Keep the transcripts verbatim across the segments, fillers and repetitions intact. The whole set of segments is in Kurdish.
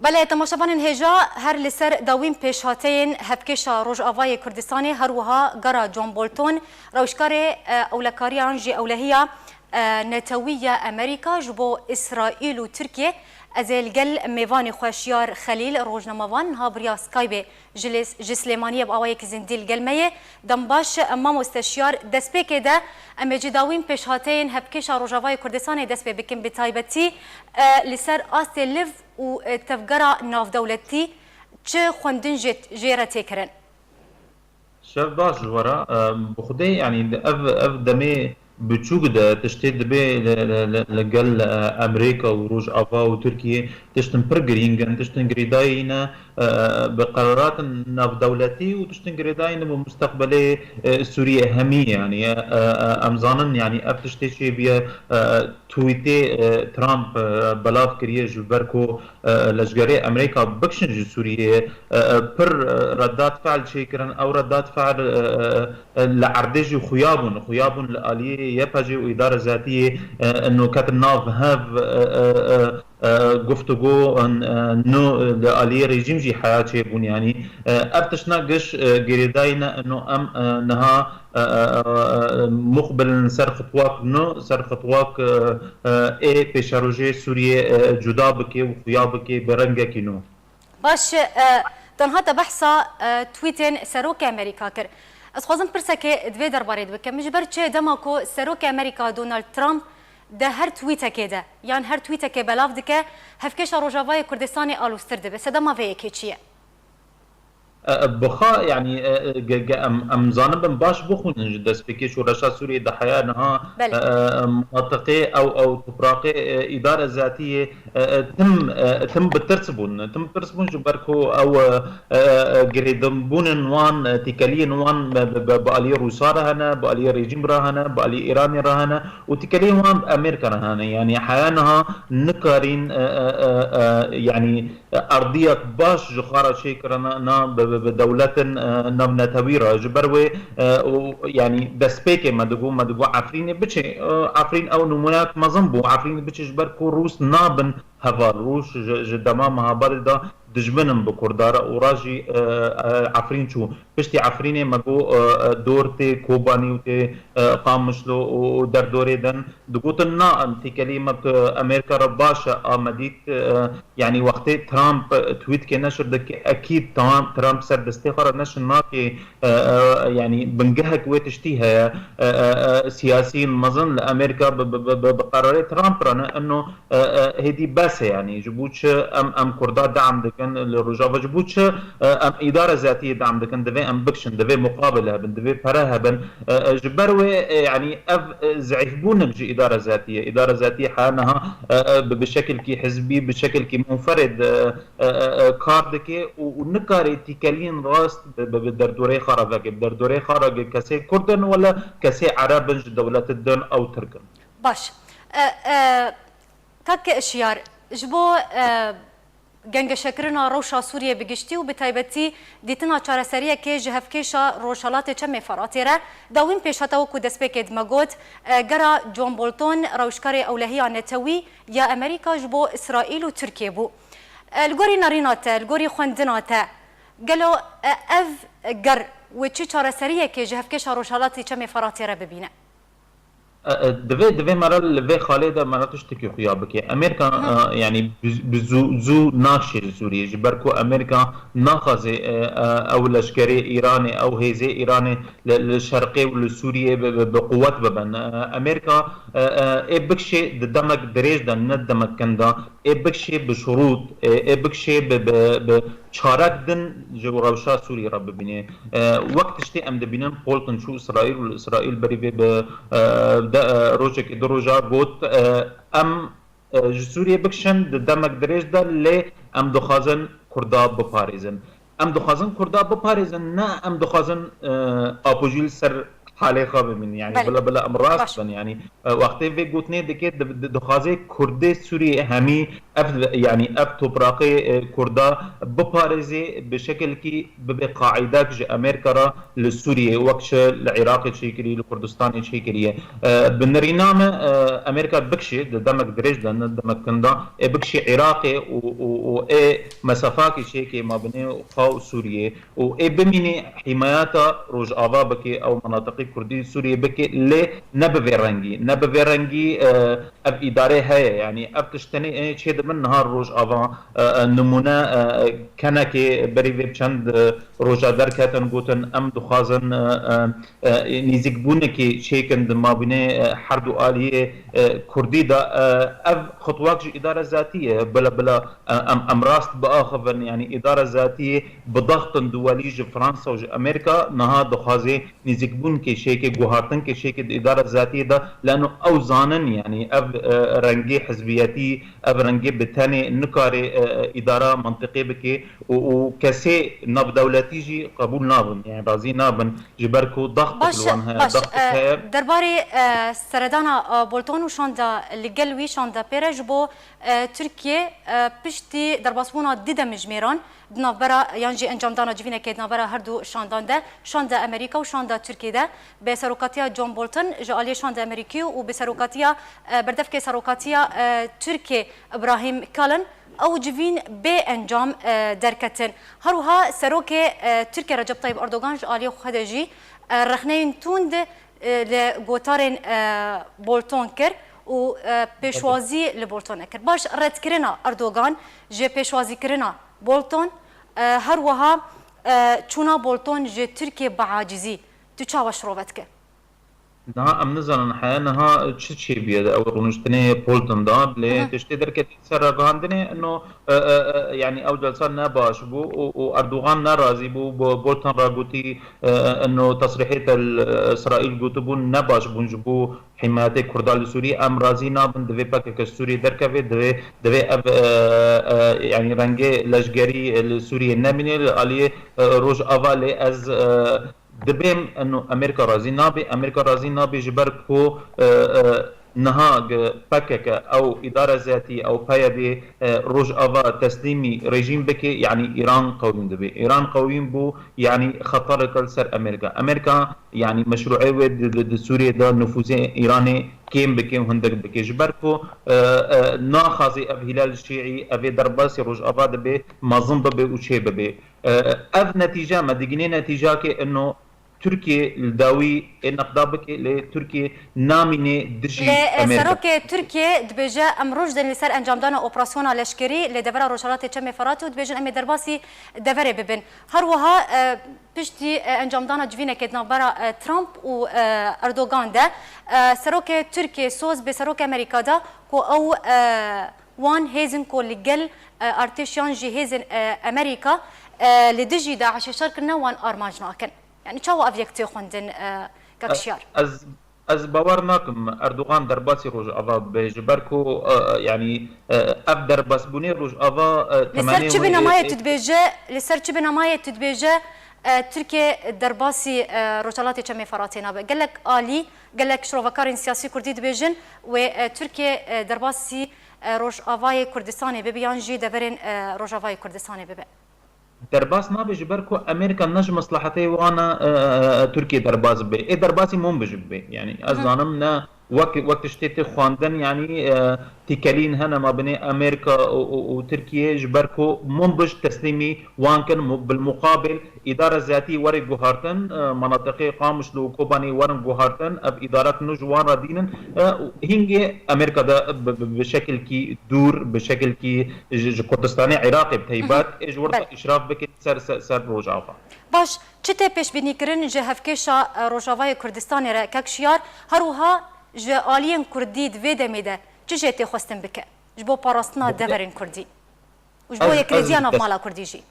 Belê, temaşevanên hêja, her li ser dawîn pêşhateyên hevkêşa Rojavayê Kurdistanê, her wiha gera John Bolton, rewşkarê, e, ewlekariyan jî ewlehiya, e, netewî ya Amerîka ji bo Îsraîl û Tirkiye. Ez ê li gel mêvanê xwe Şiyar Xelîl, rojnamevan, niha bi riya Skypeê ji lê-, ji Silêmaniyê bi awayekî zindî li gel me ye. Dem baş, e, mamoste Şiyar, destpêkê de em ê ji dawîn pêşhateyên hevkêşa Rojavayê Kurdistanê dest pê bikin, bi taybetî, e, li ser astê liv û, e, tevgera navdewletî çi xwendin jê, jê re tê kirin? Şev baş ji we re. E, bi xwedê, yanî, di ev, ev demê biçûk de tiştê dibê li, li, li, li gel, e, Amerîka û Rojava û Tirkiye tiştin pir girîng in, tiştin girêdayî ne, e, bi qeraratên navdewletî û tiştin girêdayî ne bi mustaqbelê, e, Sûriyê hemî, yanî, e, e, em zanin, yanî, ev tiştê çêbiye, e, tweetê, e, Trump, e, belav kiriye ji ber ku, e, leşgerê Amerîka bikişin ji Sûriyeyê, e, e, pir, e, redat fe'l çêkirin. Ew redat fe'l, e, e, e, li erdê jî xuya bûn. Xuya bûn li aliyê Y P G û îdara zatiyê, e, ino ketin nav hev, e, e, e, e, guftûgo, e, e, no, e, li aliyê rejîm jî heya çêbûn. Yanî, e, ev tiştna giş, e, girêdayî ne, ino em, e, niha, e, e, e, muqbilin ser xitwak no, ser xitwak, e, e, ê pêşerojê Sûriyê, e, cuda bike û xuya bike bi rengekî nû. Baş, e, tenha te behsa, e, tweetên Serokê Amerîka kir. Ez xwazim pirsekê di vê derbarê de bikim. Ji ber çi dema ku Serokê Amerîka Donald Trump di her tweetekê de, yan her tweetekê belav dike, hevkêşa Rojavayê Kurdistanê aloztir dibe? Sedema vê yekê çi ye? E, e, bixa, yanî, e, e, ge-, ge-, em, em zanibin baş bixwînin ji destpêkê şoreşa Sûriyê de heya niha, Belê. e, e, minatiqê ew, ew topraqê, e, îdare zatiyê, e, e, tim, e, tim bi tirs bûn. Tim bi tirs bûn ji ber ku ew, e, e, e, girêdinbûnên wan, e, têkeliyên wan bi, bi, bi, bi aliyê Rûsa re hene, bi aliyê rejîm re hene, bi aliyê Îranê re hene û têkeliyên wan bi Amerîka re hene. Yanî heya niha nikarîn, e, e, e, e, yanî, e, erdiyek baş ji xwe re çêkirine na bi, bi, bi dewletên, e, navnetewî re. Ji ber wê, e, û, yanî destpêkê me digot, me digot Efrînê biçe. E, Efrîn ew nimûneyek mezin bû. Efrînê biçe ji ber ku Rûs nabin heval. Rûs ji, ji dema mehabadê de dijmin in bi Kurda re û ra jî, e, e, Efrîn çû. Piştî Efrînê me got, e, e, dor tê Kobanî û tê, e, Qamişlo û, û derdorê din. Digotin na, em têkelî me bi Amerîka re baş e, a me dît, e, yanî wextê Trump, e, tweetkê neşir dike, ekîd Trump, Trump ser destê xwe re neşir nake, e, e, yanî bingehek wê tiştî heye, e, e, e, siyasiyên mezin li Amerîka bi, bi, bi, bi, bi qerarê Trump re ne, ino, e, e, hêdî bes e, yanî ji bo çi em, em Kurda deam dikin li Rojava, ji bo çi, e, em îdare zatiyê deam dikin, divê em bikişin, divê muqabil hebin, divê pere hebin. E, e, ji ber wê, e, yanî ev, e, zeîfbûnek ji îdare zatiyê. Îdare zatiyê heya niha, e, e, bi, bi şekilkî hizbî, bi şekilkî munferid, e, e, e, e, kar dike û, û nikare tîkeliyên rast bi, bi, bi derdoreyê xwe re veke. Bi derdoreyê xwe re kesê Kurd in wele kesê Ereb in, ji dewletê din ew Tirk in. Baş. E, e, Kak Şiyar, ji bo, e, gengeşekirina rewşa Sûriyê bi giştî û bi taybetî dîtina çareseriyekê ji hevkêşa Rojhelatê Çemê Feratê re, dawîn pêşhate wekû destpêkê di me got, e, gera John Bolton rewşkarê ewlehiya netewî ya Amerîka ji bo Îsraîl û Tirkiye bû. E, li gorî nerîna te, li gorî xwendina te, gelo, e, ev ger wê çi çareseriyekê ji hevkêşa Rojhelatê Çemê Feratê re bibîne? E, e, divê, divê me re li vê xalê de me re tiştekî xuya bike. Amerîka, Hı. e, yanî bi, bi zû, zû naşê li Sûriyê. Ji ber ku Amerîka naxwaze, e, e, ew leşkerê Îranê, ew hêzê Îranê li, li şerqê û li Sûriyê bi, bi, bi quwet bibin. E, Amerîka, e, e, ê bikşê di demek dirêj de, ne demek kin de, ê bikşê bi şurût, ê, ê bikşê bi, bi, bi çarek din ji rewşa Sûrî re bibîne. E, wek tiştê em dibînin, Bolton çû Îsraîl û li Îsraîl berî vê bi, e, de, e, rojekê du roja got, e, em, e, ji Sûriyê bikişin di demek dirêj de, lê em dixwazin Kurda biparêzin. Em dixwazin Kurda biparêzin, ne em dixwazin, e, apojî li ser halê xwe bibin. Yani bila bila em rast bin. Yani e, wextê vê gotinê dike, di- di- dixwaze Kurdê Sûriyê hemî ev, yani ev topraqê e, Kurda biparêzê, bi şekilkî bibe qaîdek ji Amerîka re li Sûriyê, wek çi li Iraqê çêkirî, li Kurdistanê çêkiriye. E, bi nirîna me, e, Amerîka bikşî, di demek dirêj de, ne demek kinda, ê bikşî Iraqê û, û, û ê mesafakî çêkê mabinê xwe û Sûriyê û ê bimînî hîmayeta Rojava bike, ew menatiqî Kurdî Sûriyê bike, lê ne bi vê rengî, ne bi vê rengî, e, ev îdare heye. Yani ev tişt tenê ê çê dibin niha Rojava, e, e, nimûne, e, kenekê berî vê çend, e, roja derketin, gotin, em dixwazin, e, e, e, nîzîkbûnekê çêkin di mabînê, e, her du aliyê, e, Kurdî de. E, ev xutwak ji îdara zatî ye. Bila bila, e, em, em rast biaxivin, yani îdara zatiyê bi daxtin duwelî ji Fransa û ji Amerîka niha dixwaze nîzîkbûn kêşeyekê, guhartin kêşeyekê di îdara zatiyê de, leno ew zanin, yani ev, e, rengê hizbiyetî, ev rengê bi tenê nikare, e, e, îdara mantiqê bike û, û kesê navdewletî jî qebûl nabin, yani razî nabin, ji ber ku daxtik Baş, li wan heye, baş. daxtik E, heye. Derbarê, e, seredana, e, Bolton û şanda li gel wî, şanda pêre ji bo, e, Tirkiye, e, piştî derbasbûna di demjimêran di navbera, yan jî encamdana civînekê di navbera her du şandan de, şanda Amerîka û şanda Tirkiye de, bi serokatiya John Bolton ji aliyê şanda Amerîkî û bi serokatiya, e, berdevkê serokatiya, e, Tirkiye Ibrahim Kalin, ew civîn bê encam, e, derketin. Her wiha serokê, e, Tirkiye Recep Tayyip Erdogan ji aliyê xwe de jî, e, rexneyên tund, e, li gotarên, e, Bolton kir û, e, pêşwazî li Bolton kir. Baş, redkirina Erdogan ji pêşwazîkirina Bolton, e, her wiha, e, çûna Bolton ji Tirkiye bi acizî, tu çawa şirove dike? Niha em nizanin heye niha çi çêbûye di ew rûniştinê Bolton de, lê Hı hı. tiştê derketî ser ragihandinê, ino, e, e, e, yani ew celsa ne baş bû û, û Erdogan ne razî bû. Bo-, Bolton re gotî, e, e, ino tesrîhê te li Îsraîl gotibûn ne baş bûn ji bo hîmayetê Kurda li Sûriyê. Em razî nabin, divê P K K ji Sûriyê derkeve, divê, divê ev, e, e, yani rengê leşgerî li Sûriyê nemîne. Li aliyê, e, Rojava lê ez, e, dibêm, eno Amerîka razî nabe, Amerîka razî nabe ji ber ku, e, e, niha ge-, P K K ew îdara zatî, ew P Y D, e, Rojava teslîmî rejîm bike, yanî Îran qewîn dibe. Îran qewîn bû, yanî xeterek li ser Amerîka. Amerîka, yanî meşrûê wê di, di, di Sûriyê de nufûzê Îranê kêm bike û hindik bike. Ji ber ku, e, e, naxwaze ev hîlal şîî, ev ê derbasî Rojava dibe, mezin bibe û çê bibe. E, ev netîce me digîne netîcakê ino Tirkiye li dawî ê neqda bike, lê Tirkiye namîne dijî Lê, e, Amerîka. Serokê Tirkiye dibêje, em roj din li ser encamdana operasyona leşkerî li devera Rojhelatê Çemê Feratê û dibêjin, em ê derbasî deverê bibin. Her wiha, e, piştî, e, encamdana civînekê di navbera, e, Trump û, e, Erdogan de, e, Serokê Tirkiye soz bi Serokê Amerîka da ku ew, e, wan hêzin ku li gel, e, artêş yan jî hêzên, e, Amerîka, e, li dijî DAIŞê şer kirine, wan armanc nakin. Yani çawa ev yek tê xwendin, e, kek Şiyar? Ez, ez bawer nakim Erdogan derbasî Rojava bibe, ji ber ku, e, yani, e, ev derbasbûnê Rojava, e, Li ser çi binemayê tu dibêje, li ser çi binemayê tu dibêje, e, Tirkiye derbasî, e, Rojhelatê Çemê Feratê nabe? Gelek alî, gelek şirovekarên siyasî kurdî dibêjin wê, e, Tirkiye, e, derbasî, e, Rojavayê Kurdistanê bibe yan jî deverên, e, Rojavayê Kurdistanê bibe. Derbas nabe ji ber ku Amerîka ne ji meslehetê wan e, e, e, Tirkiye derbas bibe. Ê derbasî Munbij bibe. Yani ez Hı hı. zanim ne wek, wek tiştê tê xwendin, yani, e, tîkelîn hene mabinê Amerîka û, û, û Tirkiye, ji ber ku Munbij teslîmî wan kin, mu-, bil muqabil îdara zatî were guhartin, e, menatiqê Qamişlo û Kobanê werin guhartin, ev îdaret nû ji wan re dînin, e, û hingê Amerîka de bi, bi, bi şekilkî dûr, bi şekilkî ji, ji Kurdistanê Iraqê bi Hı hı. taybet, ê ji wir Belê. de îşraf bikin ser, ser, ser Rojava. Baş, çi tê pêşbînîkirin ji hevkêşa, e, Rojavayê Kurdistanê re, kek Şiyar? Her wiha ji aliyên Kurdî di vê demê de çi jê tê xwestin bike ji bo parastina Bi- deverên Kurdî û ji bo Ez, ez, yekrêziya ez, navmala Kurdî jî?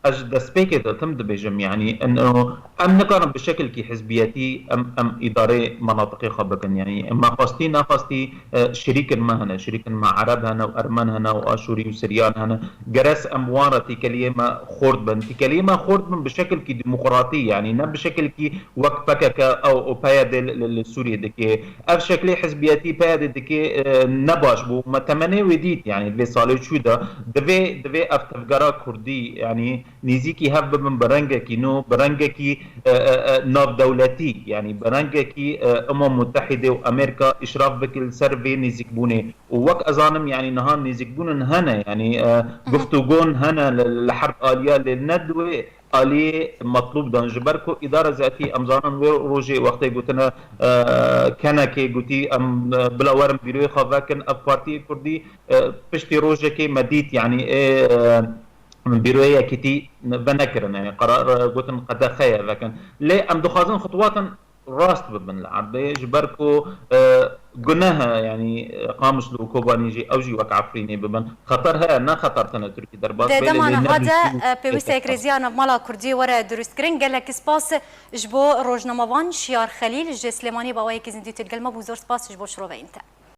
ez ji destpêkê de tim dibêjim, yanî ino em nikarin bi şekilkî hizbiyetî em, em îdarê menatiqê xwe bikin. Yanî me xwestî nexwestî, e, şirîkin me hene, şirîkin me Ereb hene û Ermen hene û Aşûrî û Siryan hene. Gerek em wan re têkeliyê me xurt bin. Têkeliyê me xurt bin bi şekilkî demokratî, yanî ne bi şekilkî wek P K K ew û P Y D li, li, li Sûriyê dike. Ev şeklê hizbiyetî P Y D dike, e, ne baş bû. Me temenê wê dît, yanî vê salê çû de divê, divê ev tevgera kurdî, yanî nêzîkî hev bibin bi rengekî nû, bi rengekî, e, e, e, navdewletî, yanî bi rengekî, e, Umam Mutehîde û Amerîka îşraf bike li ser vê nêzîkbûnê. Û wek ez zanim, yanî niha nêzîkbûnin hene, yanî, e, guftûgon hene li, li her aliya, lê ne di wê aliyê metlûb dan, ji ber ku îdara zetî, em zanin wê rojê wextê gotine, e, kenekê gotî, em, e, bila werin bîroyê xwe vekin, ev partiyê kurdî, e, piştî rojekê me dît, yanî ê, e, bîroyê yekîtî venekirin, yanî qerar, e, gotin qedexe ye vekin. Lê em dixwazin xutwatin rast bibin li erdê, ji ber ku, e, guneh e, yanî, e, Qamişlo û Kobanî jî, ew jî wek Efrînê bibin. Xeter heye, ne xeter tene Tirkî derbas Di be, lê demana lê ne ha de, bîstî e, pêwîst e, yek rêziya navmala Kurdî were dirustkirin. Gelek spas ji bo rojnamevan Şiyar Xelîl ji Silêmaniyê bi awayekî zindî tu digel me bû. Zor spas ji bo şiroveyên te.